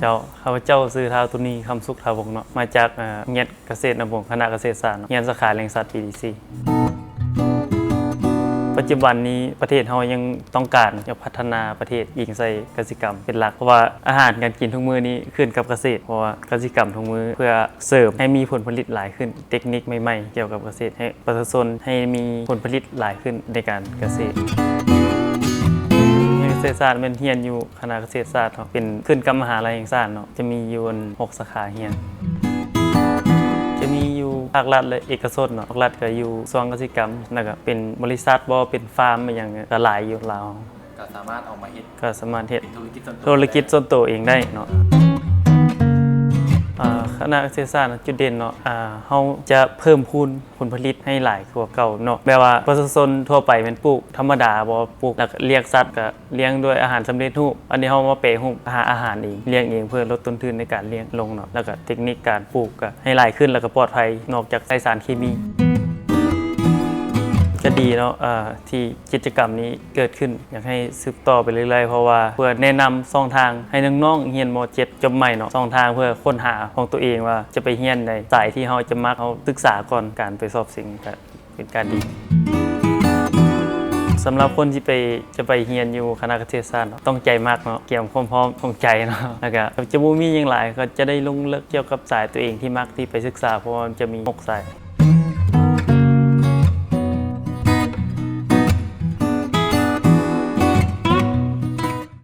ເຈົ້າ ຂ້າພະເຈົ້າຊື່ ທ້າວ ຕຸນີ ຄຳສຸກ ທາວົງ ເນາະ ມາຈາກ ເອີ ໂຮງຮຽນກະເສດນຳວົງ ຄະນະກະເສດສາດເນາະ ຮຽນສາຂາແຫຼ່ງສັດ ປີທີສີ່. ປັດຈຸບັນນີ້ປະເທດເຮົາຍັງຕ້ອງການຢາກພັດທະນາປະເທດອີງໃສ່ກະສິກຳເປັນຫຼັກ ເພາະວ່າອາຫານການກິນທຸກມື້ນີ້ຂຶ້ນກັບກະເສດ ເພາະວ່າກະສິກຳທຸກມື້ເພື່ອເສີມໃຫ້ມີຜົນຜະລິດຫຼາຍຂຶ້ນ ເຕັກນິກໃໝ່ໆກ່ຽວກັບກະເສດ ໃຫ້ປະຊາຊົນໃຫ້ມີຜົນຜະລິດຫຼາຍຂຶ້ນໃນການກະເສດ. ກະເສດສາດແມ່ນຮຽນຢູ່ ຄະນະກະເສດສາດເນາະ ເປັນ ຂຶ້ນກັບມະຫາໄລແຫ່ງຊາດເນາະ ຈະມີຢູ່ອັນຫົກສາຂາຮຽນ ຈະມີຢູ່ພາກລັດ ແລະ ເອກະຊົນເນາະ. ພາກລັດກະຢູ່ກະຊວງກະສິກຳ ແລ້ວກະເປັນບໍລິສັດບໍ ເປັນຟາມອີ່ຫຍັງກະຫຼາຍຢູ່ລາວ. ກະສາມາດເອົາມາເຮັດ ກະສາມາດເຮັດ ເປັນທຸລະກິດສ່ວນໂຕ ທຸລະກິດສ່ວນໂຕເອງໄດ້ເນາະ. ອາ ຄະນະກະເສດສາດຈຸດເດັ່ນເນາະ ອາ ເຮົາຈະເພີ່ມພູນ ຜົນຜະລິດໃຫ້ຫຼາຍກວ່າເກົ່າເນາະ ແບບວ່າປະຊາຊົນທົ່ວໄປແມ່ນປູກທຳມະດາບໍ ປູກ ແລ້ວກະລ້ຽງສັດກະລ້ຽງດ້ວຍອາຫານສຳເລັດຮູບ ອັນນີ້ເຮົາມາແປຮູບຫາອາຫານເອງ ລ້ຽງເອງ ເພື່ອລົດຕົ້ນທຶນໃນການລ້ຽງລົງເນາະ ແລ້ວກະເຕັກນິກການປູກກະໃຫ້ຫຼາຍຂຶ້ນ ແລ້ວກະປອດໄພ ນອກຈາກໃຊ້ສານເຄມີ. ກະດີເນາະ ເອີ ທີ່ກິດຈະກຳນີ້ເກີດຂຶ້ນ ຢາກໃຫ້ສືບຕໍ່ໄປເລື້ອຍໆ ເພາະວ່າເພື່ອແນະນຳຊ່ອງທາງໃຫ້ນ້ອງໆຮຽນ ມ.ເຈັດ ຈົບໃໝ່ເນາະ ຊ່ອງທາງເພື່ອຄົ້ນຫາຂອງຕົວເອງວ່າຈະໄປຮຽນໃດ ສາຍທີ່ເຮົາຈະມັກ ເຮົາສຶກສາກ່ອນການໄປສອບເສັງ ກະເປັນການດີ. ສຳລັບຄົນທີ່ໄປ ຈະໄປຮຽນຢູ່ຄະນະກະເສດສາດເນາະ ຕ້ອງໃຈມັກເນາະ ກຽມຄວາມພ້ອມຂອງໃຈເນາະ ແລ້ວກະຈະບໍ່ມີຫຍັງຫຼາຍ ກະຈະໄດ້ລົງເລິກກ່ຽວກັບສາຍຕົວເອງທີ່ມັກທີ່ໄປສຶກສາ ເພາະວ່າມັນຈະມີຫົກສາຍ.